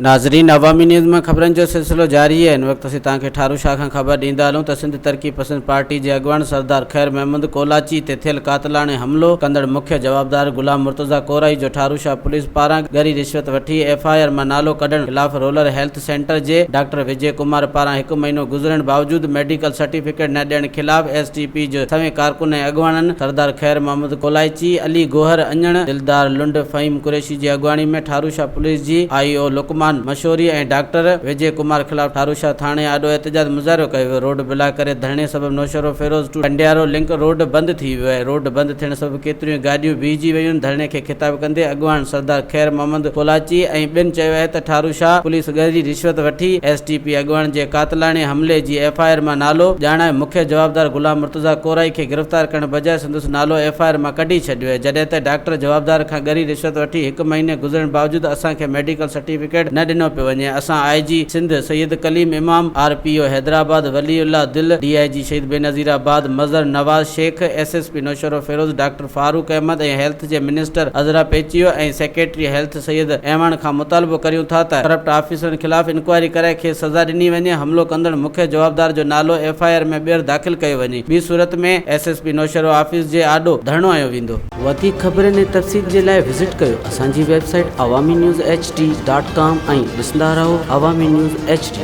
ناظرين عوامي نيوز مان خبرن جو سلسلو جاري آهي هن وقت اسين توهان کي ٺارو شاهه کان خبر ڏيندا هلون ته سنڌ ترقي پسند پارٽي جي اڳواڻ سردار خير محمد ڪولاچي تي ٿيل قاتلاڻي حملو ڪندڙ مکيه جوابدار غلام مرتضيٰ ڪورائي جو ٺارو شاهه پوليس پاران ڳري رشوت وٺي ايف I R مان نالو ڪڍڻ خلاف رولر هيلٿ سينٽر جي ڊاڪٽر وجي ڪمار پاران هڪ مهينو گذرڻ باوجود ميڊيڪل سرٽيفڪيٽ نه ڏيڻ خلاف ايس ٽي پي جي سوين ڪارڪن ۽ اڳواڻن سردار خير محمد ڪولائچي، علي گوهر اڃڻ، دلدار لنڊ، فهيم قريشي جي اڳواڻي ۾ ٺاروشاه پوليس جي آء او لقمان مشوري ۽ ڊاڪٽر وجي ڪمار خلاف ٺاروشاه ٿاڻي آڏو احتجاج مظاهرو ڪيو ويو، روڊ بلاڪ ڪري ڌرڻي سبب Naushahro Feroze to Kandiaro link road بند ٿي ويو آهي، روڊ بند ٿيڻ سبب ڪيتريون ئي گاڏيون بيهجي ويون، ڌرڻي کي خطاب ڪندي اڳواڻ سردار خير محمد ڪولاچي ۽ ٻين چيو آهي ته ٺاروشاه پوليس ڳري رشوت وٺي ايس ٽي پي اڳواڻ جي قاتلاڻي حملي جي ايف I R مان نالو ڄاڻائي مکيه جوابدار غلام مرتضيٰ ڪورائي کي گرفتار ڪرڻ بجاء سندس نالو ايف I R مان ڪڍي ڇڏيو آهي جڏهن ته ڊاڪٽر جوابدار کان ڳري رشوت وٺي هڪ مهيني گذرڻ باوجود اسان کي ميڊيڪل سرٽيفڪيٽ نه ڏنو پيو وڃي اسان I G Sindh Syed Kaleem Imam, R P O Hyderabad Wali Ullah Dil, D I G Shaheed Benazirabad Mazhar Nawaz Shaikh, S S P Naushahro Feroze doctor Farooq Ahmed ۽ health جي minister Azra Pechuho ۽ secretary health Syed Awan کان مطالبو ڪريون ٿا ته corrupt آفيسرن خلاف inquiry ڪرائي کيس سزا ڏني وڃي، حملو ڪندڙ مکيه جوابدار جو نالو ايف I R ۾ ٻيهر داخل ڪيو وڃي، ٻي صورت ۾ S S P Naushahro office جي آڏو ڌرڻو هنيو ويندو. وڌيڪ خبرن ۽ تفصيل جي لاء وزٽ ڪيو اسان جي website Awami news H D dot com ۽ ڏسندا رهو عوامي نيوز ايڇ ڊي.